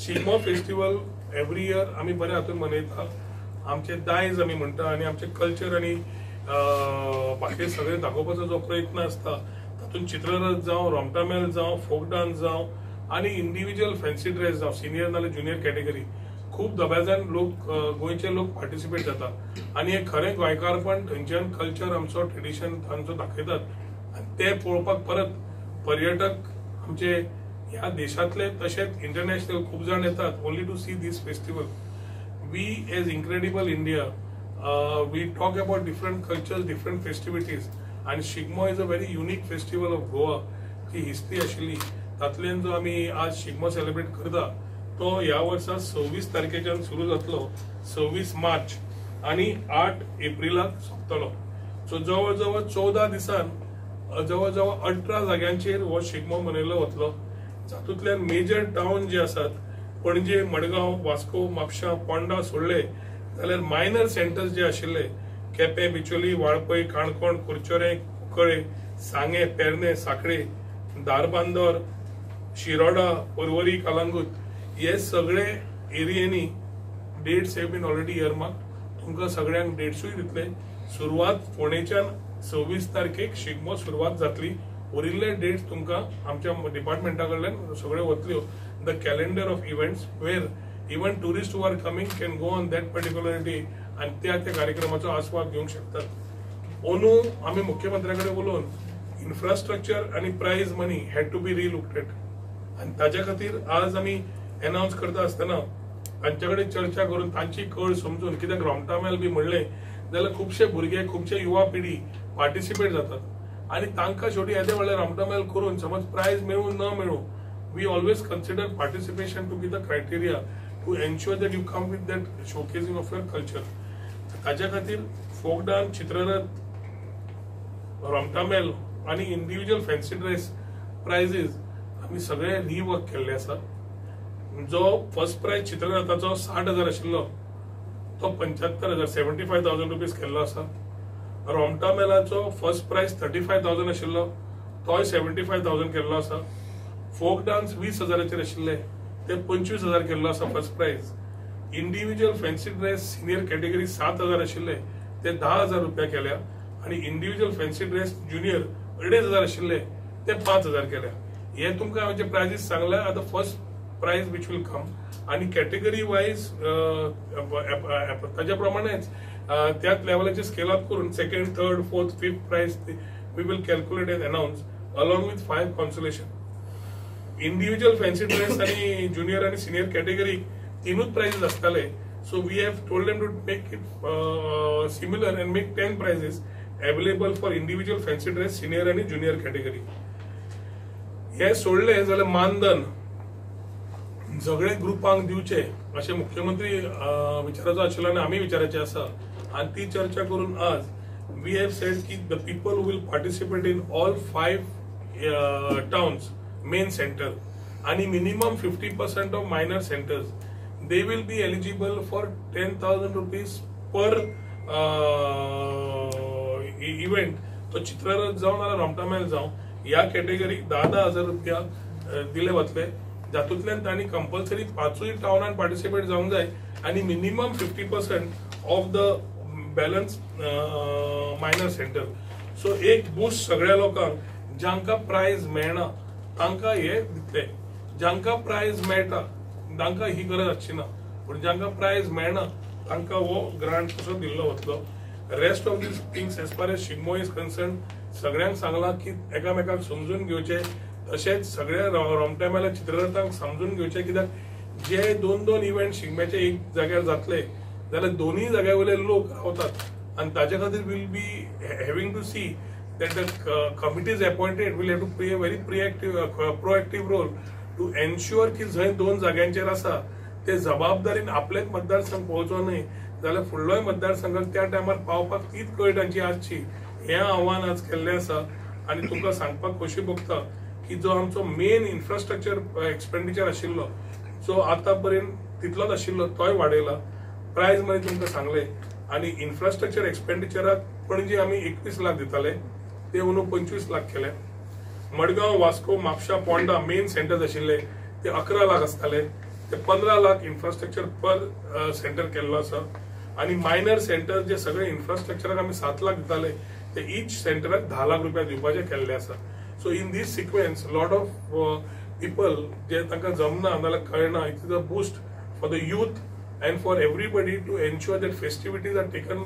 Shigmo festival every year आमी बऱ्या हातून मनयता. आमचे दायज आमी म्हणटा आनी आमचे कल्चर आनी बाकी सगळे दाखोवपाचो जो प्रयत्न आसता तातूंत चित्ररथ जावं, रोमटामेल जावं, फोक डान्स जावं आनी इंडिविज्युअल फॅन्सी ड्रेस जावं, सिनियर नाल्यार ज्युनियर कॅटेगरी, खूब दबाज्यान लोक, गोंयचे लोक पार्टिसिपेट जाता आनी हे खरें गोंयकारपण थंयच्यान कल्चर आमचो ट्रेडिशन आमचो दाखयतात आनी ते पळोवपाक परत पर्यटक आमचे ह्या देशांतले तशेंच इंटरनॅशनल खूब जाण येतात only to see this festival. We as Incredible India, we talk about different cultures, different festivities, आनी Shigmo is a very unique festival of Goa. Ji history आशिल्ली तातल्यान जो आमी आज शिगमो सेलिब्रेट करता तो ह्या वर्सा 26 तारखेच्यान सुरू जातलो, 26 मार्च आनी 8 एप्रिलाक सोंपतलो. सो जवळ जवळ 14 दिसान जवळ जवळ 18 जाग्यांचेर हो शिगमो मनयलो वतलो. जातूंतल्यान मेजर टावन जे आसात पणजे, मडगांव, वास्को, म्हापशा, पोंडा सोडले जाल्यार मायनर सेंटर्स जे आशिल्ले केपें, बिचोली, वाळपय, काणकोण, कुरचोरें, कुंकळे, सांगें, पेरणे, साखळे, धारबांदोर, शिरोडा, पर्वरी, कलांगूट हे सगळे एरियांनी dates have been already earmark. तुमकां सगळ्यांक डेट्सूय दितले. सुरवात फोंडेच्यान 26 तारखेक शिगमो सुरवात जातली. उरिल्ले डेट्स तुमकां आमच्या डिपार्टमेंटा कडल्यान सगळ्यो वतल्यो. The calendar of events where even tourist who are coming can go on that particular day आनी त्या त्या कार्यक्रमाचो आस्वाद घेवंक शकतात. अंदू आमी मुख्यमंत्र्या कडेन उलोवन इन्फ्रास्ट्रक्चर आनी prize money had to be relooked at आनी ताच्या खातीर आज आमी एनावन्स करता आसतना तांचे कडेन चर्चा करून तांची कळ समजून, कित्याक रोमटामेल बी म्हणलें जाल्यार खुबशे भुरगे, खुबशे युवा पिढी पार्टिसिपेट जातात आनी तांकां शेवटी येदे व्हडलें रोमटामेल करून समज प्रायज मेळूं न मेळूं, we always consider participation to be the criteria to ensure that you come with that showcasing of your culture. ताच्या खातीर फोक डान्स, चित्ररथ, रोमटामेल आनी इंडिविज्युअल फॅन्सी ड्रेस प्रायजीस आमी सगळे रिवर्क केल्ले आसा. जो फर्स्ट प्रायज चित्ररथाचो 60,000 आशिल्लो तो 75,000, 75,000 रुपीज केल्लो आसा. रोमटामेलाचो फर्स्ट प्रायज 35,000 आशिल्लो तोय 75,000 केल्लो आसा. फोक डान्स 20,000 आशिल्ले ते 25,000 केल्लो आसा first prize. Individual fancy dress senior category 7,000 आशिल्ले ते 10,000 रुपया केल्या आनी इंडिविज्युअल फॅन्सी ड्रेस ज्युनियर 2,500 आशिल्ले ते 5,000 केल्या. हे तुमकां हांवें जे प्रायजीस सांगल्या आतां first prize which will come आनी कॅटेगरी वायज ताज्या प्रमाणेच त्याच लेवलाचे स्केल अप करून second, third, fourth, fifth prize we will calculate and announce along with 5 consolation. Individual fancy dress आनी ज्युनियर आनी सिनियर कॅटेगरी 3 प्रायजीस आसताले. So we have told them to make it similar and make 10 prizes available for individual fancy dress senior आनी junior category. हे सोडले जाल्यार मानधन सगळे ग्रुपांक दिवचे अशें मुख्यमंत्री विचाराचो आशिल्लो आनी आमी विचाराचे आसा आनी ती चर्चा करून आज we have said की the people will participate in all 5 towns main centre आनी minimum 50% of minor centres they will be eligible for 10,000 rupees per event. तो चित्ररथ जावं नाल्यार रोमटामेल जावं ह्या कॅटेगरीक 10,000 रुपया दिले वतले. जातूंतल्यान तांणी कंपल्सरी 5 टावनान पार्टिसिपेट जावंक जाय आनी minimum 50% of the balance minor centre. So एक बूस्ट सगळ्या लोकांक जांकां प्रायज मेळना तांकां हे दितले, जांकां प्रायज मेळटा तांकां ही गरज आसची ना, पूण जांकां प्रायज मेळना तांकां हो ग्रांट कसो दिल्लो वतलो. Rest of these things as far as Shigmo is concern सगळ्यांक सांगलां की एकामेकांक समजून घेवचें, तशेंच सगळ्या रोमटामेला चित्ररथांक समजून घेवचें, कित्याक जे 2-2 इव्हेंट शिगम्याचे एक जाग्यार जातले जाल्यार दोनूय जाग्या वयले लोक रावतात आनी ताच्या खातीर will be having to see that the committees appointed will have to play a very proactive role to ensure की जंय 2 जाग्यांचेर आसा ते जबाबदारीन आपलेच मतदारसंघ पळोवचो न्हय जाल्यार फुडलोय मतदारसंघाक त्या टायमार पावपाक तीच कळ तांची आसची. हें आव्हान आज केल्लें आसा आनी तुमकां सांगपाक खोशी भोगता की जो आमचो मेन इन्फ्रास्ट्रक्चर एक्सपेंडिचर आशिल्लो जो आतां पर्यंत तितलोच आशिल्लो तोय वाडयला. प्रायज मनी तुमकां सांगलें आनी इन्फ्रास्ट्रक्चर एक्सपेंडिचराक पणजे आमी 21 लाख दिताले ते अंदू 25 लाख केले. मडगांव, वास्को, म्हापशा, पोंडा मेन सेंटर्स आशिल्ले ते 11 लाख आसताले ते 15 लाख इन्फ्रास्ट्रक्चर पर सेंटर केल्लो आसा आनी मायनर सेंटर जे सगळे इन्फ्रास्ट्रक्चराक आमी 7 लाख दिताले, ते इच सेंटराक 10 लाख रुपया दिवपाचे केल्ले आसा. So in this sequence, lot of people जे तांकां जमना नाजाल्यार कळना, it is a boost for the youth and for everybody to ensure that festivities are taken.